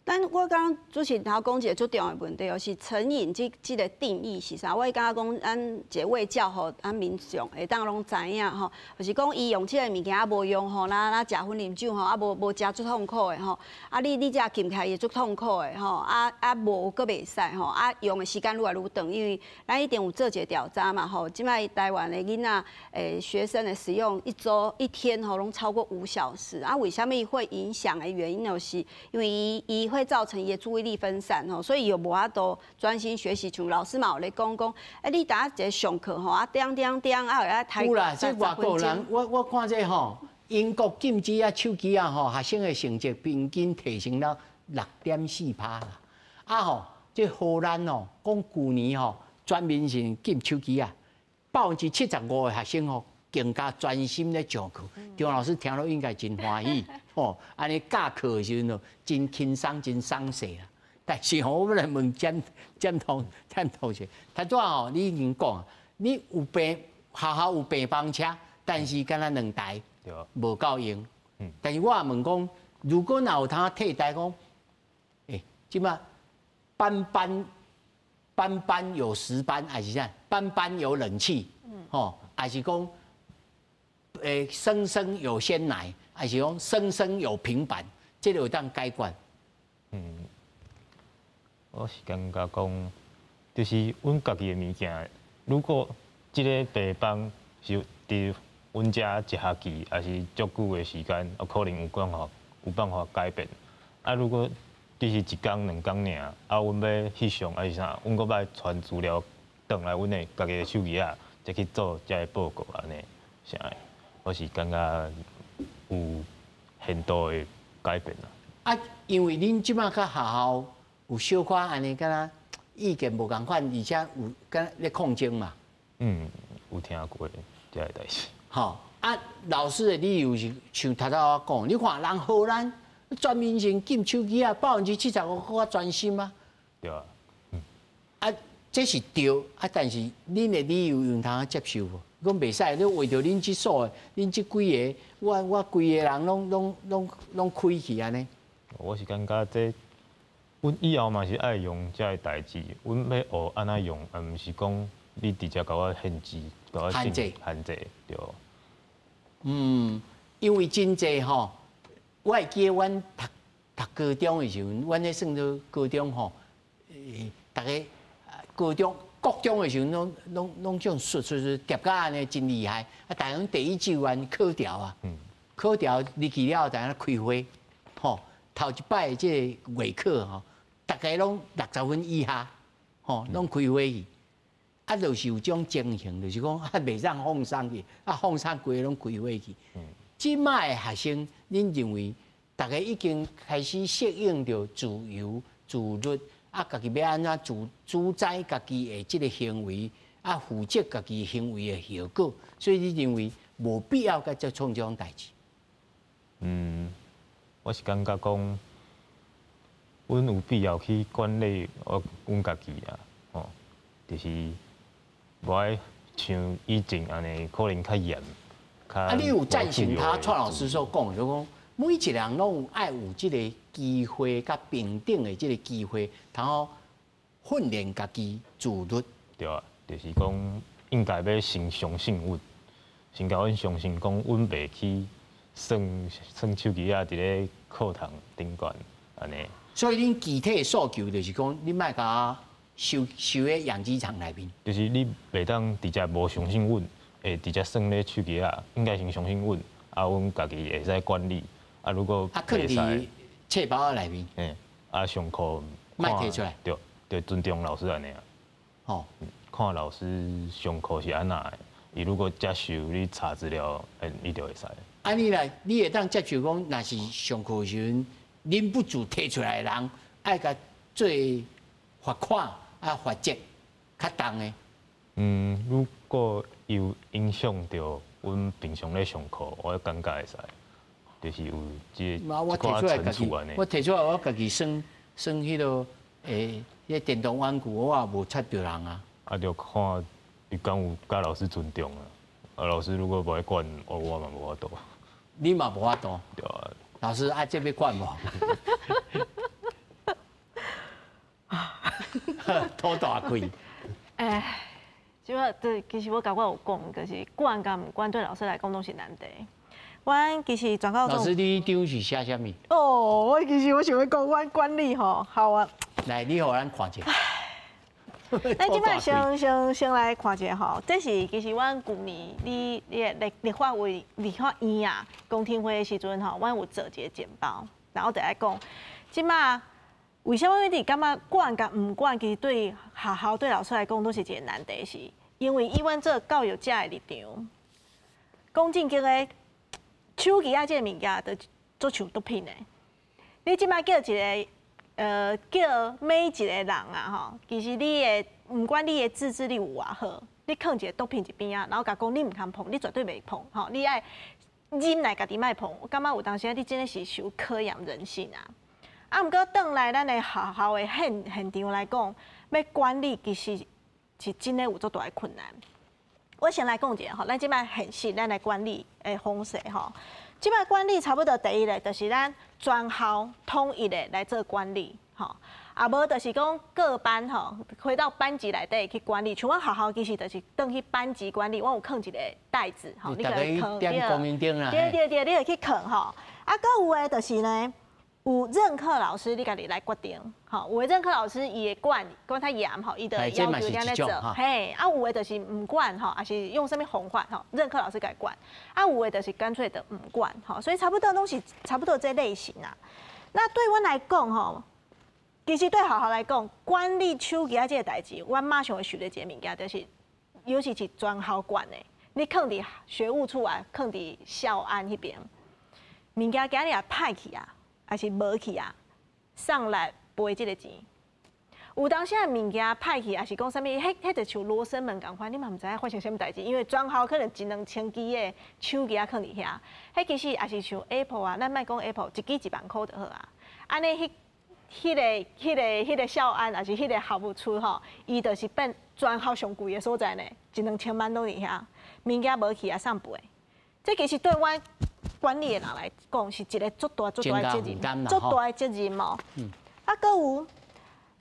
但我刚刚主持人头讲一个足重要的问题，就是成瘾这个定义是啥？我感觉讲，咱一个卫教予咱民众会当拢知影吼，就是讲伊用这个物件啊无用吼，若食薰啉酒吼啊无无食足痛苦的吼，啊你这禁起来会足痛苦的吼，啊啊无阁袂使吼，啊用的时间愈来愈长，因为咱一定有做一个调查嘛吼，这摆台湾的囡仔学生的使用一周一天吼拢超过5小时，啊为啥物会影响的原因就是因为伊会造成伊的注意力分散吼，所以伊无法度专心学习。像老师嘛有咧讲讲，欸，你逐一个上课吼，啊点点点啊，会爱抬。有啦，这外国人，我看这吼，英国禁止啊手机啊吼，学生的成绩平均提升了6.4趴啦。啊吼，这荷兰哦，讲旧年吼全面性禁手机啊，75%的学生吼更加专心咧上课。张老师听了应该真欢喜。吼，按呢教课的时阵哦，真轻松，真爽势啦。但是吼，我欲来问詹詹同詹同学，头拄仔吼，你已经讲，你有平学校有平板车，但是敢若两台，无够用。但是我也问讲，如果若有通替代讲，欸，这摆班班班班有石斑，还是啥？班班有冷气，吼，还是讲，生生有鲜奶？还是讲生生有平板，这个有当解决？我是感觉讲，就是阮家己的物件，如果这个平板是伫阮遮一学期，抑是足久的时间，可能有办法改变。啊，如果只是一工两工尔，啊，阮欲翕相抑是啥，阮阁欲传资料转来阮的家己的手机仔，才去做这个报告按呢，啥的，我是感觉有限度的改变啦。啊，因为恁这摆佮学校有小可按呢，敢若意见无仝款，而且有敢若咧抗争嘛。嗯，有听过这个代志。吼，啊，老师的理由是像头拄我讲，你看人荷兰全面性禁手机啊，75%阁较专心啊。对啊。啊，这是对，啊，但是恁的理由有通接受无？讲袂使，你为著恁这所的，恁这几个，我规个人拢开去按呢。我是感觉这，阮以后嘛是爱用这个代志，阮欲学按怎用，而毋是讲你直接共我限制，共我限制，限制，对。因为真济吼，我会记得阮读读高中的时阵，阮彼算做高中吼，逐家高中、国中的时阵，拢种术术术叠甲按呢真厉害，啊，逐家第一志愿考著啊，考著入去了后，逐家开会，吼，头一摆这个月考吼，逐家拢60分以下，吼，拢开会去。啊，就是有種情形，就是講啊，袂當放鬆去，啊，放鬆規个攏開火去。這擺的學生，恁認為逐家已經開始適應著自由、自律，啊，家己欲按怎主宰家己的這个行為，啊，負責家己行為的後果，所以你認為無必要閣再創這種代誌？嗯，我是感覺講，阮有必要去管理我阮家己啊，吼，就是無愛像以前按呢，可能較嚴。啊，你有贊成他蔡老師所講，就講每一個人攏有愛有這个機會，佮平等的這个機會，通好訓練家己自律。對啊，就是講應該欲先相信阮，先共阮相信講，阮袂去耍耍手機仔佇咧課堂頂懸按呢。所以恁具體的訴求就是講，你莫共我收收咧養雞場內面。就是你袂當直接無相信阮，會直接耍咧手機仔，應該先相信阮，啊，阮家己會使管理。啊，如果啊，囥佇冊包仔內面。嘿，啊，上課莫提出來。對，對，尊重老師按呢啊。吼，看老師上課是按怎的，伊如果接受你查資料，你就會使。啊，你來，你會當接受講，若是上課時陣忍不住提出來的人，愛共做罰款啊，罰則較重的。嗯，如果有影響著阮平常咧上課，我感覺會使，就是有這個我提出來家己，我提出來我家己耍耍彼个彼个電動玩具，我也無插著人啊。啊，就看伊敢有佮老師尊重啊。啊，老師如果無愛管，我嘛無法度。你嘛無法度。對啊。老師啊，這欲管無？吐大氣。哎，這擺對，其實我共我有講，就是管佮毋管對老師來講攏是難題。阮其實全高中。老師，你張是寫啥物？哦，我其實我想欲講，阮管理吼，好啊。來，你予咱看一下。咱這擺先來看一下吼，這是其實阮舊年你你立立法會立法院啊，公聽會的時陣吼，阮有做一個簡報，然後就來講，這擺為啥物你感覺管佮毋管，其實對學校對老師來講攏是一個難題，是因為以阮做教育者的立場，講正經的，手機仔這個物件就足像毒品的，你這擺叫一個。叫每一個人啊，吼，其實你的毋管你的自制力有偌好，你囥一個毒品一邊仔，然後共講你毋通碰，你絕對袂碰，吼，你愛忍耐家己莫碰。我感覺有當時你真的是傷考驗人性啊。啊，毋過轉來咱的學校的現場來講，欲管理其實是真的有足大的困難。我先來講一下吼，咱這擺現實，咱來管理的方式吼。這擺管理差不多第一个，就是咱全校統一的來做管理，吼，啊無就是講各班吼，回到班級內底去管理。像阮學校其實就是轉去班級管理，我有囥一個袋子，吼，你去囥，點光明燈啦，對對對，你會去囥吼。啊，閣有的就是呢，有任課老師你家己來決定，吼，有的任課老師伊會管管較嚴吼，伊就要求你按呢做，嘿，啊有的就是毋管吼，抑是用啥物方法吼，任課老師共管，啊有的就是乾脆就毋管吼，所以差不多攏是差不多這類型啊。那對阮來講吼，其實對學校來講，管理手機仔這個代誌，阮馬上會想著一個物件，就是尤其是全校管的，你囥佇學務處啊，囥佇校安彼邊，物件今日也歹去啊。還是無去啊，送來賠這个錢。有當時啊，物件歹去，抑是講啥物？彼就像羅生門仝款，你嘛毋知影發生啥物代誌，因為全校可能一兩千支的手機仔囥佇遐，彼其實也是像 Apple 啊，咱莫講 Apple，一支1萬箍就好啊。按呢，彼個校安，抑是彼個校務處吼，伊就是變全校上貴的所在呢，一兩千萬攏佇遐，物件無去啊，送賠。這其實對阮管理的人來講，是一個足大足大的責任，足大的責任哦。啊，閣有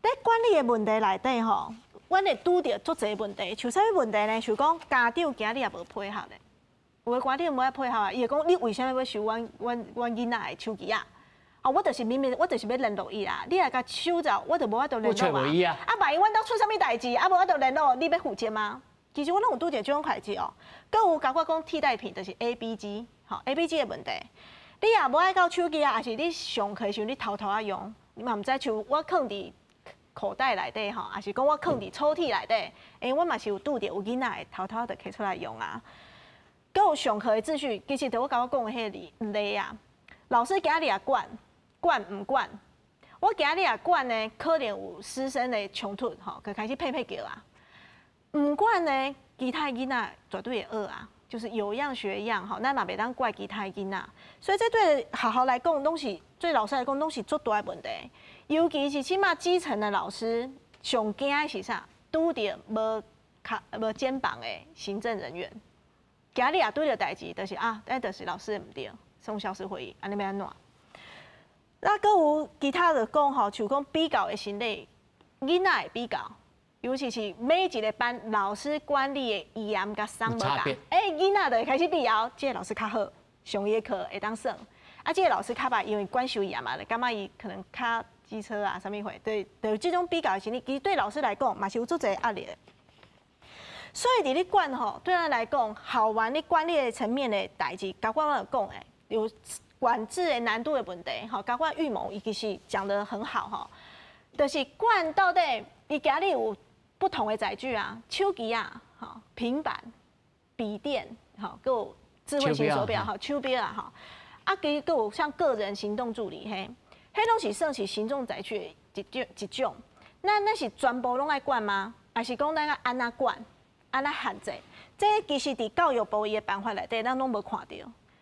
佇管理的問題內底吼，阮會拄著足濟問題，像啥物問題呢？像講家長今日也無配合的，有的家長無愛配合啊，伊會講你為啥物欲收阮囡仔的手機仔？啊，我就是明明我就是欲聯絡伊啦，你若共收走，我就無法度聯絡啊。啊，萬一阮兜出啥物代誌，啊無法度聯絡，你欲負責嗎？其實我攏有拄著這種代誌哦。閣有包括講替代品，就是 A、B 機，吼 A、B 機的問題。你若無愛交手機啊，抑是你上課時陣你偷偷仔用，你嘛毋知。像我囥佇口袋內底吼，抑是講我囥佇抽屜內底，我嘛是有拄著有囡仔會偷偷的摕出來用啊。閣有上課的秩序，其實就我共我講的彼个例啊，老師今日也管，管毋管？我今日也管呢，可能有師生的衝突吼，就開始拍拍叫啊。毋管呢，其他囡仔絕對會學啊，就是有樣學樣吼，咱嘛袂當怪其他囡仔。所以這對學校來講，攏是對老師來講，攏是足大的問題。尤其是這馬基層的老師，上驚的是啥？拄著無跤無肩膀的行政人員。今日也拄著代誌，就是啊，這就是老師的毋對，送教師會議，按呢欲按怎？那閣有其他的講吼，像講比較的心理，囡仔會比較，尤其是每一个班老師管理的嚴佮鬆無仝，囡仔就會開始比較，這个老師較好，上伊的課會當耍，啊，這个老師較歹，因為管傷嚴嘛，感覺伊可能較機車啊，啥物貨，對，就這種比較的心理，其實對老師來講嘛是有足濟壓力的。所以佇咧管吼，對咱來講，好玩咧管理的層面的代誌，共我講的有管制的難度的問題，吼，包括預謀伊其實講得很好吼，就是管到底伊今日有不同的載具啊，手機啊，吼，平板、筆電，吼，閣有智慧型手錶，吼，手錶啊，吼，啊，其實閣有像個人行動助理，嘿，彼攏是算是行動載具的一種一種。那那是全部攏愛管嗎？抑是講咱愛按怎管？按怎限制？這其實佇教育部伊的辦法內底，咱攏無看著。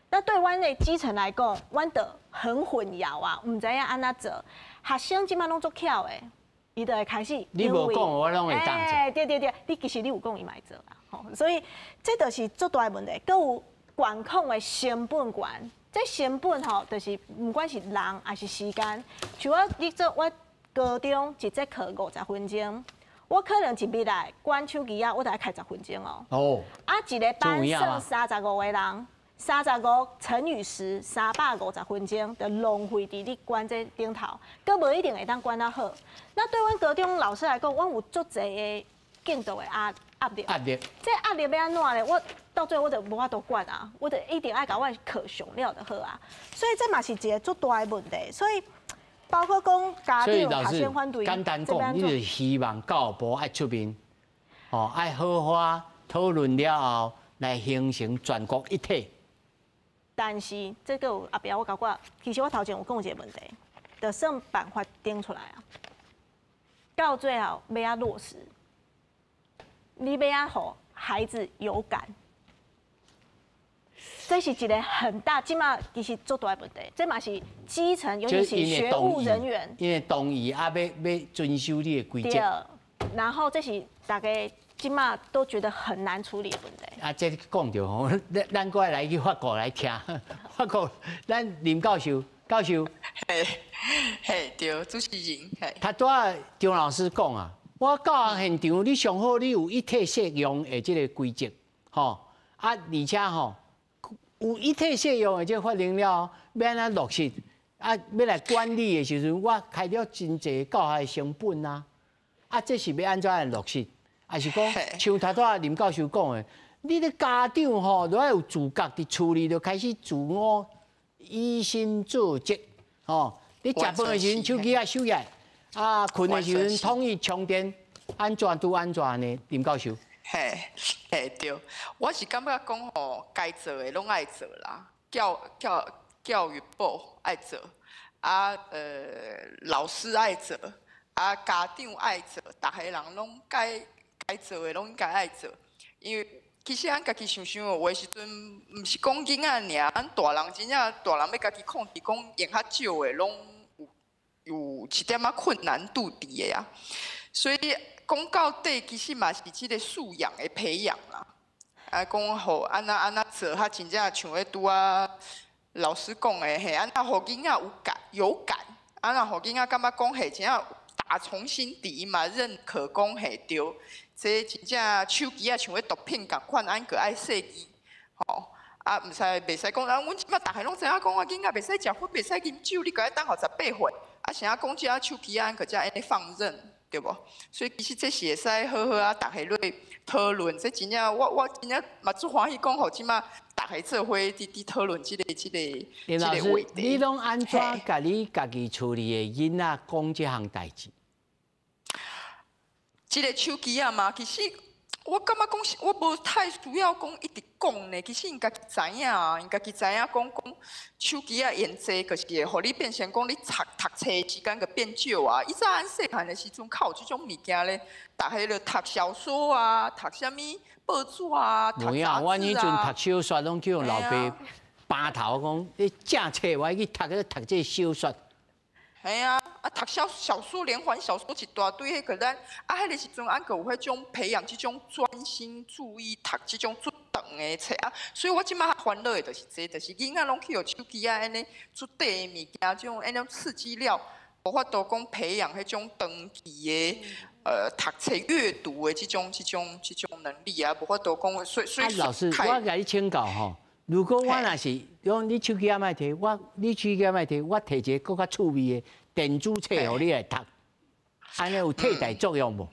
那對阮的基層來講，阮就很混淆啊，毋知影按怎做。學生這馬攏足巧的，伊就會開始。你無講，我攏會當做。對對對，你其實你有講，伊嘛會做啦。吼，所以這就是足大的問題。閣有管控的成本懸，這成本吼，就是毋管是人抑是時間。像我你做我高中一節課50分鐘。我可能一日來管手機仔，我著愛開十分鐘哦。啊，一个班算35個人，35乘以10，350分鐘，就浪費佇你管這頂頭，閣無一定會當管得好。那對阮高中老師來講，阮有足濟的進度的壓力。壓力。這壓力欲按怎咧？我到最後我就無法度管啊，我就一定愛共我課上了就好啊。所以這嘛是一个足大的問題。所以。包括講家長、學生反對，簡單講，你就是希望教育部愛出面，哦，愛好好討論了後，來形成全國一體。但是這個有後壁我感覺，其實我頭前有講一个問題，就算辦法定出來啊，到最後欲按怎落實，你欲按怎予孩子有感。這是一个很大，這馬其實足大的問題，這嘛是基層，尤其是學務人員，因為同意啊，欲遵守你的規則。然後這是大家這馬都覺得很難處理的問題。啊，這講著吼，咱閣來去法國來聽，法國，咱林教授，教授，嘿，嘿，對，主持人，嘿。他拄仔張老師講啊，我教學現場，你上好你有一體適用的這個規則，吼，啊，而且吼。有一體適用的這個法令了，欲按怎落實？啊，欲來管理的時陣，我開了真濟教學成本啊！啊，這是欲按怎來落實？抑是講像頭拄仔林教授講的，你的家長吼，都愛有自覺佇厝裡就開始自我以身作則，吼！你食飯的時陣手機愛收起來，啊，睏的時陣統一充電，按怎拄按怎呢？林教授。嘿，嘿對，我是感覺講吼，該做的攏愛做啦，教育部愛做，啊老師愛做，啊家長愛做，逐个人攏該做的攏應該愛做。因為其實咱家己想想，有的時陣毋是講囡仔爾，咱大人真正大人欲家己控制，講用較少的，攏有一點仔困難度佇的啊，所以。講到底，其實嘛是這个素養的培養啦。啊，講予按怎按怎做，較真正像咧拄仔老師講的，嘿，按怎予囡仔有感有感，按怎予囡仔感覺講嘿，真正打從心底嘛認可講嘿對，這真正手機仔像咧毒品仝款，按閣愛細記，吼，啊，毋使袂使講啊，阮這馬逐个攏知影講啊，囡仔袂使食薰，袂使啉酒，你閣愛等予18歲，啊，啥講這手機仔，閣才按呢放任。對無？所以其實這是會使好好啊，逐个落討論。這真正我真正嘛足歡喜講，予這馬逐个做伙佇討論這個這個話題。你攏按怎共你家己厝裡的囡仔講這項代誌？這个手機仔嘛，其實我感覺講，我無太需要講一直講呢。其實𪜶家己知影啊，𪜶家己知影講講手機仔用濟，就是會予你變成講你讀讀冊時間閣變少啊。以前咱細漢的時陣，較有這種物件咧，逐家就讀小說啊，讀啥物報紙啊，讀雜誌啊。阮彼陣讀小說攏叫老爸扒頭講，你正冊我去讀讀這小說。嘿啊，啊讀小小說連環小說一大堆，彼個咱啊，彼个時陣猶閣有彼種培養這種專心注意讀這種足長的冊啊，所以我這馬較煩惱的就是這，就是囡仔攏去予手機仔按呢足短的物件，這種按呢刺激了，無法度講培養彼種長期的讀冊閱讀的這種這種這種能力啊，無法度講，所以所以。啊，老師，我共你請教吼。如果我若是講你手機仔莫提，我你手機仔莫提，我提一个閣較趣味的電子冊予你來讀，按呢有替代作用無？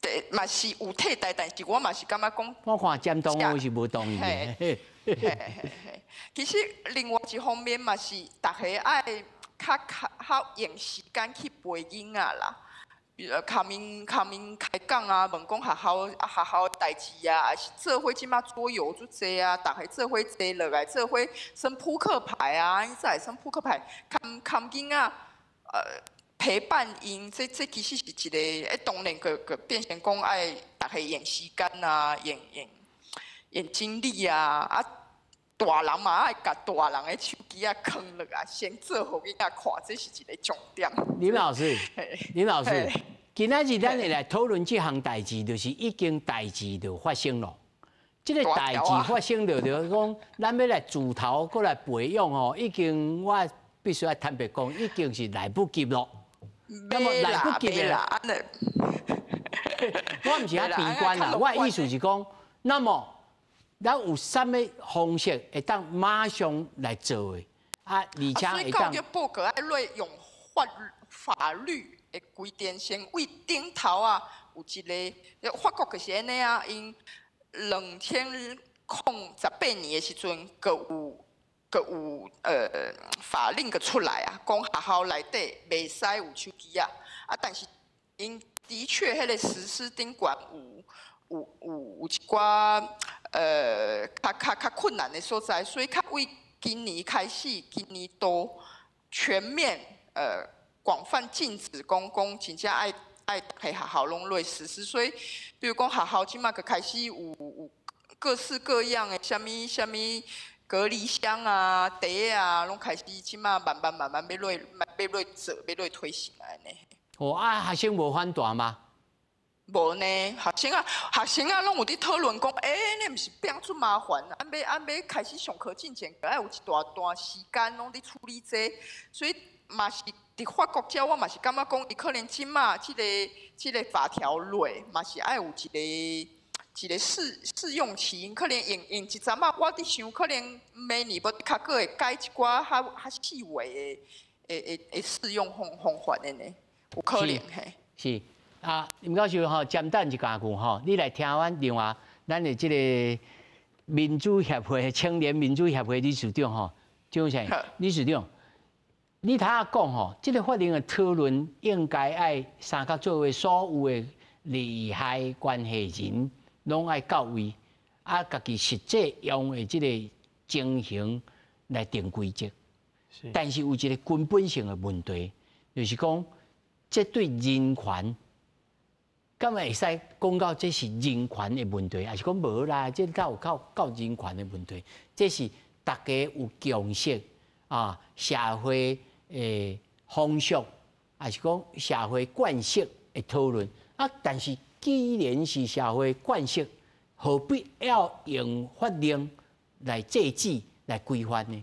對，嘛是有替代，但是我嘛是感覺講，我看占同學是無同意的。嘿嘿嘿，其實另外一方面嘛是，逐家愛較較較用時間去陪囡仔啦。比如共𪜶共𪜶開講啊，問講學校啊學校的代誌啊，抑是做伙這馬桌遊足濟啊，逐家做伙坐落來做伙耍撲克牌啊，𪜶才會耍撲克牌，牽牽囡仔，陪伴𪜶，這這其實是一个，欸，當然閣閣變成講愛逐家用時間啊，用用用精力啊，啊，大人嘛愛共大人的手機仔囥落來，先做予囡仔看，這是一个重點。林老師，林老師，今仔日咱會來討論這項代誌，就是已經代誌就發生了。這个代誌發生了，就是講，咱欲來自頭閣來培養吼，已經我必須愛坦白講，已經是來不及咯。那麼來不及啦。我毋是遐悲觀啦，我的意思是講，那麼咱有啥物方式會當馬上來做的？啊，而且會當。所以教育部閣愛落用法法律的規定，先為頂頭啊有一个，法國就是按呢啊，𪜶2018年的時陣，閣有閣有法令閣出來啊，講學校內底袂使有手機仔，啊，但是𪜶的確彼个實施頂懸有有有有一寡較較較困難的所在，所以較為今年開始，今年度全面廣泛禁止講講真正愛愛逐个學校攏來實施，所以比如講學校這馬閣開始有有各式各樣的啥物啥物隔離箱啊、袋啊，攏開始這馬慢慢慢慢欲落欲落做，欲落推行按呢。哦啊，學生無反彈嗎？無呢，學生啊，學生啊，攏有佇討論講，欸，你毋是變足麻煩，按欲按欲開始上課進前，閣愛有一大段時間攏佇處理這個，所以嘛是佇法國遮，我嘛是感覺講，伊可能這馬這个這个法條落，嘛是愛有一個一個試試用期，可能用用一陣仔，我佇想，可能明年無較閣會改一寡較較細微的的的的試用方方法的呢，有可能嘿。是。啊，林教授吼，簡單一句吼，你來聽阮另外咱的這個民主協會青年民主協會理事長吼，張先生理事長，你頭仔講吼，這個法令的討論應該愛三角做伙所有的利害關係人攏愛到位，啊，家己實際用的這個情形來定規則。但是有一個根本性的問題，就是講這對人權。敢會使講到這是人權的問題，抑是講無啦？這哪有到到人權的問題？這是大家有共識啊，社會的風俗，抑是講社會慣性的討論啊。但是既然是社會慣性，何必要用法令來制止、來規範呢？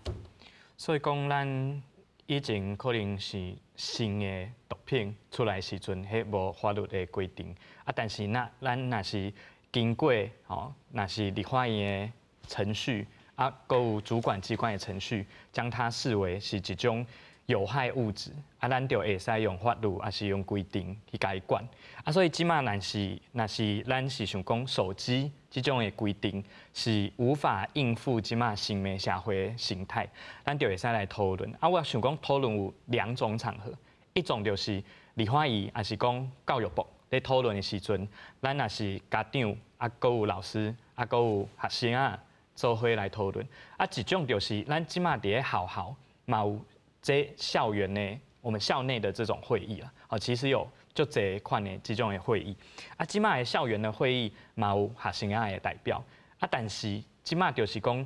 所以講，咱以前可能是新的毒品出來時陣，彼無法律的規定啊。但是若咱若是經過吼，若是立法院的程序啊，閣有主管機關的程序，將它視為是一種有害物質啊，咱就會使用法律，抑是用規定去共伊管啊。所以這馬若是若是咱是想講手機這種的規定是無法應付這馬新的社會的形態，咱就會使來討論啊。我想講討論有兩種場合，一種就是立法院，抑是講教育部咧讨论的时阵，咱若是家长啊，阁有老师啊，阁有学生啊，做伙来讨论。啊，一种就是咱这马伫咧学校嘛有这校园的，我们校内的这种会议啦。哦，其实有足济款的这种的会议。啊，这马的校园的会议嘛有学生仔的代表。啊，但是这马就是讲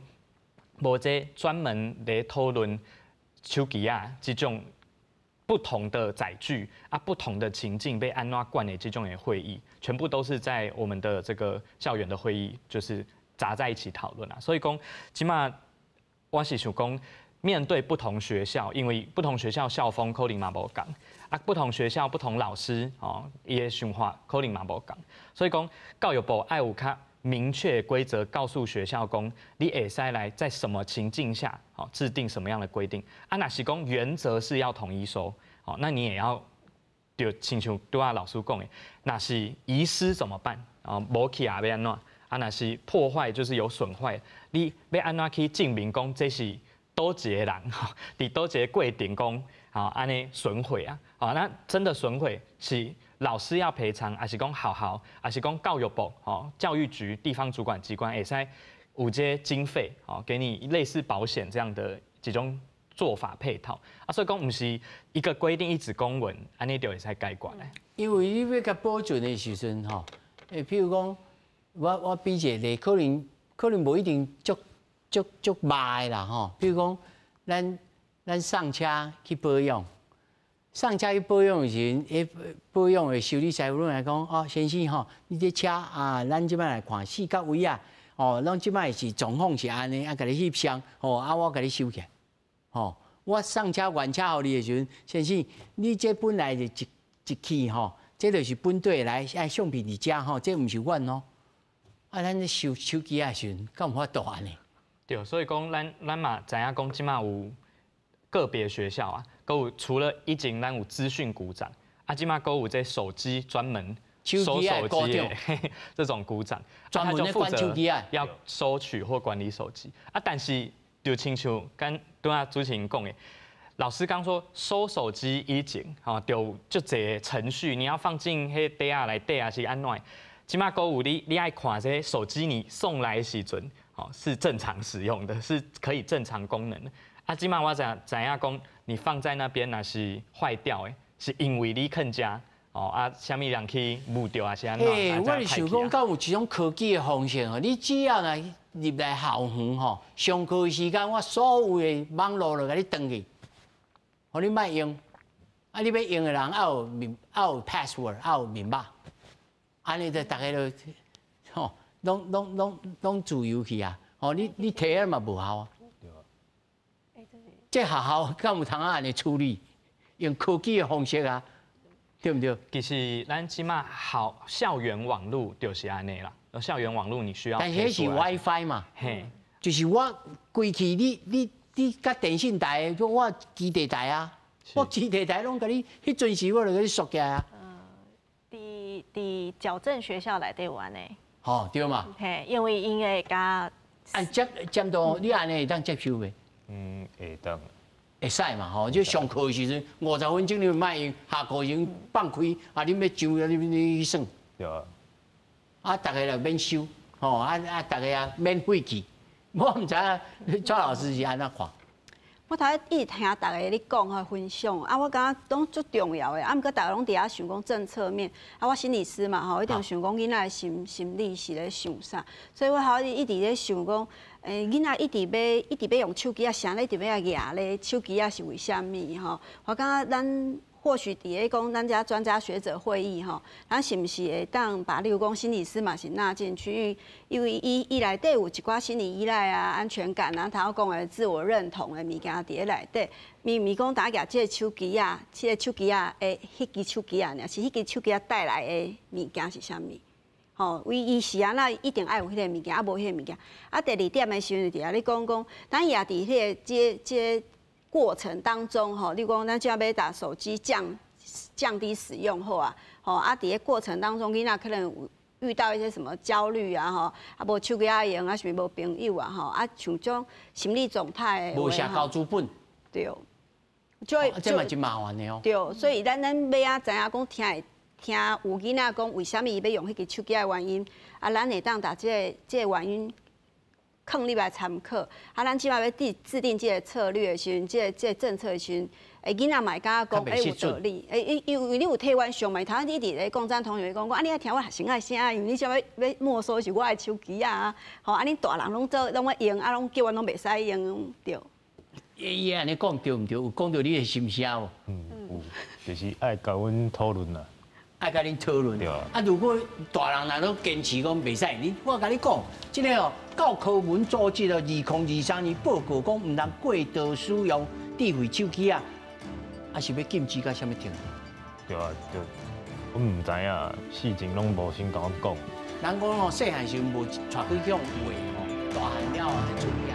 无这专门咧讨论手机仔这种不同的载具啊，不同的情境欲按怎管的这种的会议，全部都是在我们的这个校园的会议，就是杂在一起讨论啊。所以讲，这马我是想讲，面对不同学校，因为不同学校校风可能嘛无仝啊，不同学校不同老师哦，伊的想法可能嘛无仝，所以讲教育部爱有较明确规则，告诉学校讲，你会使来在什么情境下，哦，制定什么样的规定啊？若是讲原则是要统一收，哦，那你也要就亲像拄仔老师讲的，若是遗失怎么办？哦，无去啊，欲按怎？啊，若是破坏就是有损坏，你欲按怎去证明讲这是佗一个人？吼，伫佗一个过程讲，吼，按呢损毁啊？哦，那真的损毁是老师要赔偿，还是讲学校，还是讲教育部、吼，教育局地方主管机关会使有这经费，哦，给你类似保险这样的这种做法配套啊，所以讲毋是一个规定一纸公文，按呢就会使解决的。因为你欲共保存的时阵，吼，譬如讲，我比一个例，可能无一定足足足歹的啦，吼。譬如讲，咱送车去保养。送车去保养的时阵，彼保养的修理师傅拢来讲，哦，先生吼，你这车啊，咱这摆来看四角位啊，哦，拢这摆是状况是按呢，啊，共你翕相，吼，啊，我共你修起来，吼，我送车原车予你的时阵，先生，你这本来就一一去吼，这就是本地来爱相片伫遮吼，这毋是阮哦，啊，咱咧收手机的时阵，敢有法度按呢？对，所以讲咱嘛知影讲，这马有个别学校啊，阁有除了以前咱有资讯股长，啊，这马阁有这手机专门收手机的这种股长，专门管手机啊，要收取或管理手机啊。但是就亲像敢拄仔主持人讲的，老师刚说收手机以前吼，就足济程序，你要放进彼袋仔内底啊是按怎？这马阁有你爱看这手机你送来的时阵，吼是正常使用的，是可以正常功能的。啊，这马我知影讲，你放在那边若是坏掉的，是因为你囥遮哦啊，啥物人去摸著啊是按怎？欸，我是想讲，敢有一种科技的方式吼，你只要来入来校园吼，上课时间我所有的网路就共你断去，予你莫用。啊，你欲用的人爱有 password，爱有密码，按呢就逐家都吼，拢自由去啊！吼，你提啊嘛无效啊。这学校敢有通按呢处理？用科技的方式啊，对毋对？其实咱这马好校园网路就是按呢啦。校园网路你需要，但是彼是 WiFi 嘛，就是我规气你佮电信台，我基地台啊，我基地台拢共你，彼阵时我就共你锁起来啊。伫矫正学校内底有按呢。吼，对嘛？嘿，因为𪜶会共。啊，接接到你按呢会当接受袂？嗯，会当。会使嘛吼，就上课的时阵50分钟你莫用，下课时放开，啊，你欲上你去耍。对啊。啊，逐家就免收，吼啊啊，逐家也免费去。我毋知影蔡老师是按怎看？我头一直听大家咧讲吼分享，啊，我感觉拢足重要的，啊，毋过逐家拢伫遐想讲政策面，啊，我心理师嘛吼，一定想讲囡仔的心理是咧想啥，所以我头一直咧想讲，囡仔一直欲用手机啊，啥咧一直欲爱举咧手机啊，是为啥物吼？我感觉咱或许伫咧讲咱遮专家学者会议吼，咱是毋是会当把例如讲心理师嘛是纳进去，因为伊内底有一寡心理依赖啊、安全感啊，头讲的自我认同的物件伫咧内底。毋是讲打举这个手机啊，这个手机啊，的彼支手机啊，尔是彼支手机仔带来的物件是啥物？吼，为伊是按怎一定爱有彼个物件，啊无彼个物件。啊，第二点的时阵，伫遐咧讲讲，咱也伫彼个这过程当中，吼，你讲咱这欲共手机降低使用好啊，吼，啊，伫个过程当中，囡仔可能有遇到一些什么焦虑啊，吼，啊，无手机仔用，啊，是毋无朋友啊，吼，啊，像这种心理状态无社交资本，对，就这嘛真麻烦的哦。对，所以咱欲仔知影讲听会聽有囡仔講為啥物伊欲用彼支手機的原因，啊，咱會當共這個原因囥入來參考。啊，咱這擺欲制定這個策略的時陣，這個政策的時陣，囡仔嘛會感覺講，欸，有道理，欸，因為你有替阮想嘛，頭先你佇咧講贊同學講講，啊，你愛聽阮學生的聲，因為你啥欲沒收是我的手機啊，吼，啊，恁大人攏做攏愛用，啊，攏叫阮攏袂使用，對。伊按呢講對毋對？有講著你的心聲無？嗯，有，就是愛共阮討論啦。愛共恁討論。對啊。啊，如果大人若攏堅持講袂使，你我共你講，這个哦，教科文組織哦，2023年報告講，毋通過度使用智慧手機啊，啊是欲禁止到啥物程度？對啊，就阮毋知影，事前攏無先共阮講。人講哦，細漢時陣無帶去予人餵吼，大漢了後才注意啊。